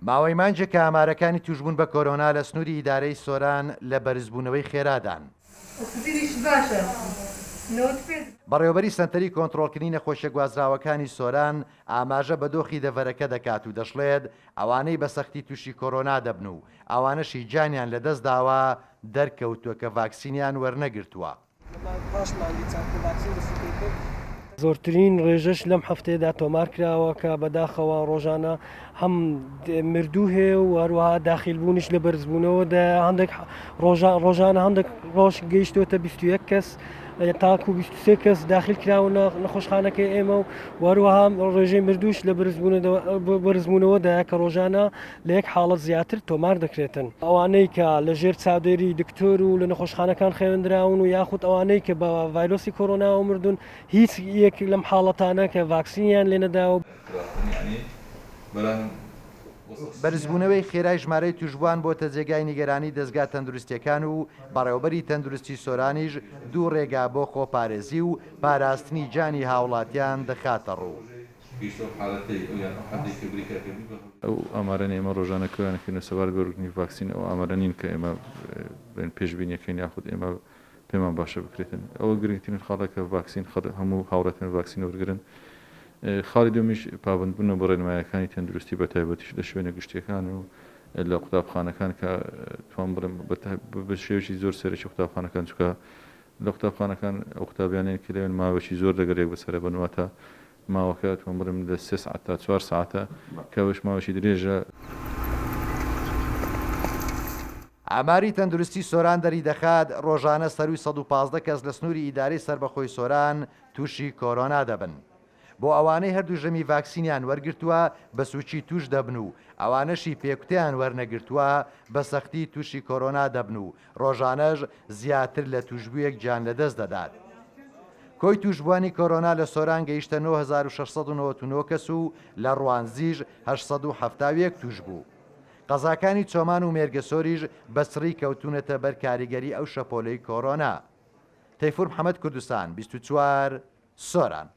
ماوەی مانگێکە ئامارەکانی تووشبوون بە کۆرۆنا لە سنووری ئیدارەی سۆران لە بەرزبوونەوەی خێرادان. بەڕێوەبەری سەنتەری کۆنترۆڵکردنی نەخۆشیە گوازراوەکانی سۆران ئاماژە بە دۆخی دەڤەرەکە دەکات و دەشڵێت، ئەوانەی بە سەختی تووشی کۆرۆنا دەبن و ئەوانەشی گیانیان لەدەستداوە دەرکەوتووە کە ڤاکسینیان وەرنەگرتووە. زۆرترین ڕێژەش لەم هەفتەیەدا تۆمار کراوە کە بەداخەوە ڕۆژانە هەم مردوو هەیە و هەروەها داخیلبوونیش لە بەرزبوونەوەدایە، هەندێک ڕۆژانە هەندێک ڕۆژ گەیشتووەتە 21 کەس تاکو 23 کەس داخیل کراونە نەخۆشخانەکەی ئێمە و هەروەها ڕێژەی مردووش لە بەرزبوونەوەدایە کە ڕۆژانە لە یەک حاڵەت زیاتر تۆمار دەکرێتن. ئەوانەی کە لە ژێر چاودێری دکتۆر و لە نەخۆشخانەکان خەوێندراون و یاخود ئەوانەی کە بە ڤایرۆسی کۆرۆناوە مردوون، هیچ یەک لەم حاڵەتانە کە ڤاکسینیان لێ نەداوە. بەرزبوونەوەی خێرای ژمارەی تووشبووان بۆتە جێگای نیگەرانی دەزگا تەندروستییەکان و بەڕێوەبەری تەندروستی سۆرانیش دوو ڕێگا بۆ خۆپارێزی و پاراستنی گیانی هاوڵاتیان دەخاتەڕوو. ئەو ئامارانەی ئێمە ڕۆژانە کۆیان ئەکەینەوە سەبارەت بە وەرگرتنی ڤاکسین ئەو ئامارە نین کە ئێمە بڵێین پێشبینیەکەین یاخود ئێمە پێمان باشە بکرێتن ئەوە گرنگترین خاڵە کە ڤاکسین هەموو هاوڵاتیان ڤاکسین وەرگرن خاڵی دووەمیش پابەندبوونە بە ڕێنمایەکانی تەندروستی بە تایبەتیش لە شوێنە گشتیەکان و لە قوتابخانەکان کە توان بڵێم بە شێوەیەکی زۆر سەرەکی قوتابخانەکان چونکە لە قوتابخانەکان ئەو قوتابیانەی کە لەوێن ماوەیەکی زۆر لەگەڵ یەک بەسەرە بەن واتە ماوەکە ئەتوانم بڵێم لە سێ سەعات تا چوار سەعاتە کە ئەوەش ماوەیەکی درێژە. ئاماری تەندروستی سۆران دەریدەخات، ڕۆژانە سەرووی 115 کەس لە سنووری ئیدارەی سەربەخۆی سۆران تووشی کۆرۆنا دەبن. بۆ ئەوانەی هەردوو ژەمی ڤاکسینیان وەرگرتووە بە سووکی تووش دەبن و ئەوانەشی پێکوتەیان وەرنەگرتووە بە سەختی تووشی کۆرۆنا دەبن و ڕۆژانەش زیاتر لە تووشبوویەک گیان لەدەست دەدات. کۆی تووشبووانی کۆرۆنا لە سۆران گەیشتە 9699 کەس و لە ڕواندزیش 871 تووشبوو. قەزاکانی چۆمان و مێرگەسۆریش بە چڕی کەوتوونەتە بەر کاریگەری ئەو شەپۆلەی کۆرۆنا. تەیفور محەمەد کوردستان 24، سۆران.